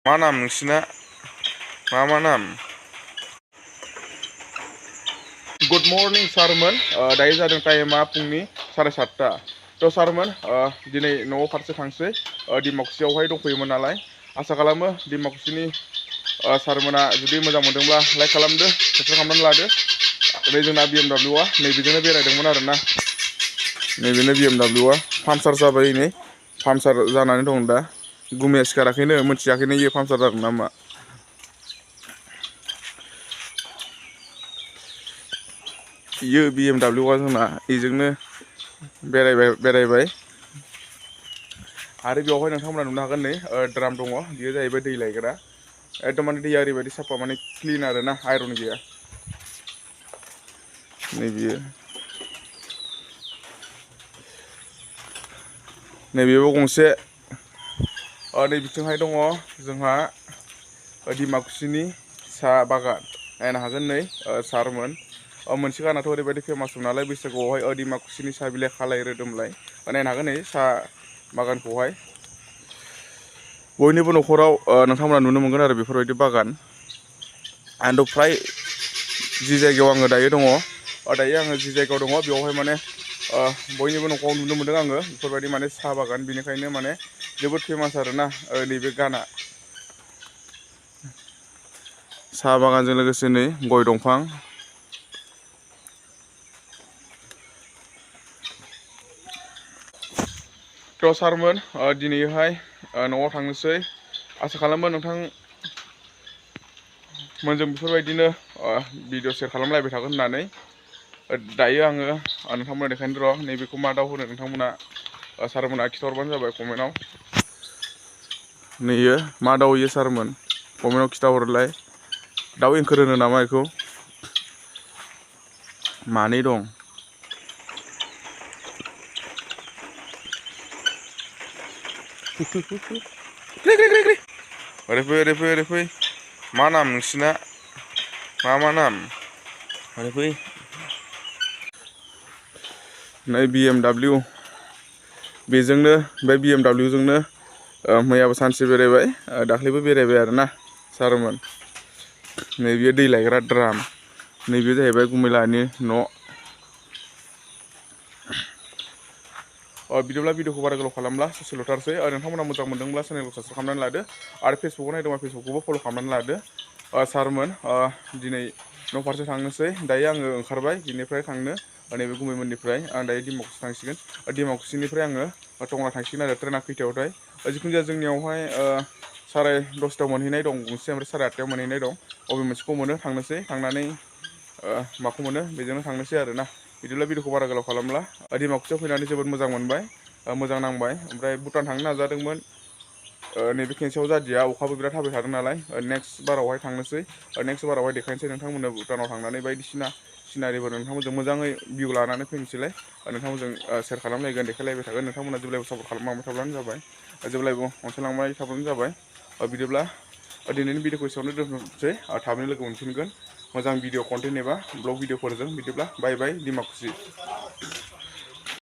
मा नाम नोंसिना? मा नाम? गुड मर्निं सारमोन। दायो जादों टाइमा फुंनि 7:30। थ' सारमोन दिनै न'आव फारसे थांसै। डिमाकुसियावहाय दंफैयोमोन नालाय। आसा खालामो डिमाकुसिनि सारमोना जुदि मोजां मोनदोंब्ला लाइक खालामदो, साबस्क्राइब खालामनानै लादो। नै जोंना BMW नैबेजोंनो बेरायदोंमोन आरोना। नैबेनो BMW पामसार जाबाय नै। पामसार जानानै दं दा। गुमैया सिखाराखैनो, मिथियाखैनो इयो पामसार जादों नामा। इयो BMW जोंना इजोंनो बेरायबाय। आरो बेवहाय नोंथांमोना नुनो हागोन नै द्राम दङ, बेयो जाहैबाय दै लायग्रा। एकदम माने दैया ओरैबायदि साफा माने क्लिन आरोना, आइरन गैया। नैबियो नैबेबो गंसे। नै बिथिंहाय दङ जोंहा डिमाकुसिनि साहा बागान। नायनो हागोन नै सारमोन। मोनसे गानाथ' ओरैबायदि फेमासमोन नालाय बैसागुआवहाय डिमाकुसिनि साहा बिलाइ खालाय रोदोमलाय। नायनो हागोन नै साहा बागानखौहाय। बयनिबो न'खराव नोंथांमोना नुनो मोनगोन आरो बेफोरबायदि बागान। आंथ' फ्राय जि जायगायाव आङो दायो दङ, दायो आङो जि जायगायाव दङ बेवहाय माने बयनिबो न'खराव नुनो मोनदों आङो बेफोरबायदि माने साहा बागान। बेनिखायनो माने जोबोद फेमास आरोना नैबे गाना। साहा बागानजों लोगोसे नै गय दंफां। थ' सारमोन दिनैहाय न'आव थांनोसै। आसा खालामो नोंथां मोनजों बेफोरबायदिनो भिडिअ सेयार खालामलायबाय थागोन होननानै। दायो आङो नोंथांमोना देखायनो र' नैबेखौ मा दाउ होनो नोंथांमोना सारमोना खिथाहरबानो जाबाय कमेन्टआव। नैयो मा दाउ इयो सारमोन कमेन्टआव खिथाहरलाय। दाउ एंखोर होनो नामा बेखौ? मानै दं। ओरै फै। मा नाम नोंसिना? मा नाम? ओरै फै। नै BMW बेजोंनो बे BMW जोंनो मैयाबो सानसे बेरायबाय, दाख्लैबो बेरायबाय आरोना सारमोन। नैबेयो दै लायग्रा द्राम। नैबे जाहैबाय गुमैलानि न'। बिदिब्ला भिडिअखौ बारा गोलाव खालामला, ससेल'थारसै। नोंथांमोना मोजां मोनदोंब्ला चेनेलखौ साबस्क्राइब खालामनानै लादो। आरो फेसबुकाव नायदोंबा फेसबुकखौबो फल' खालामनानै लादो। सारमोन दिनै न' फारसे थांनोसै। दायो आङो ओंखारबाय बिनिफ्राय थांनो नैबे गुमैमोननिफ्राय। आं दायो डिमाकुसि थांसिगोन। डिमाकुसिनिफ्राय आङो टंला थांसिगोन आरो ट्रेना खैथायावथाय। जिखुनु जाया जोंनियावहाय 10:30 मोनहैनाय दं गंसे, ओमफ्राय 8:30 मोनहैनाय दं। बबे मोनसेखौ मोनो थांनोसै। थांनानै माखौ मोनो बेजोंनो थांनोसै आरोना। बिदिब्ला भिडिअखौ बारा गोलाव खालामला। डिमाकुसियाव फैनानै जोबोद मोजां मोनबाय, मोजां नांबाय। ओमफ्राय भुटान थांनो नाजादोंमोन, नैबे खेनसेयाव जादिया, अखाबो बिराद हाबाय थादों नालाय। नेक्स्ट बारावहाय थांनोसै। नेक्स्ट बारावहाय देखायनोसै नोंथांमोननो भुटानाव थांनानै बायदिसिना सिनारिफोर नोंथांमोनजों मोजाङै भिउ लानानै फैनोसैलाय। नोंथांमोनजों सेयार खालामलायगोन, देखायलायबाय थागोन। नोंथांमोना जेब्लायबो सापर्ट खालामलांबाय थाब्लानो जाबाय, जेब्लायबो अनसायलांबाय थाब्लानो जाबाय। बिदिब्ला दिनैनि भिडिअखौ एसेयावनो दोनथ'नोसै। थाबैनो लोगो मोनफिनगोन मोजां भिडिअ कन्टेन्ट एबा ब्लग भिडिअफोरजों। बिदिब्ला बाय बाय डिमाकुसि।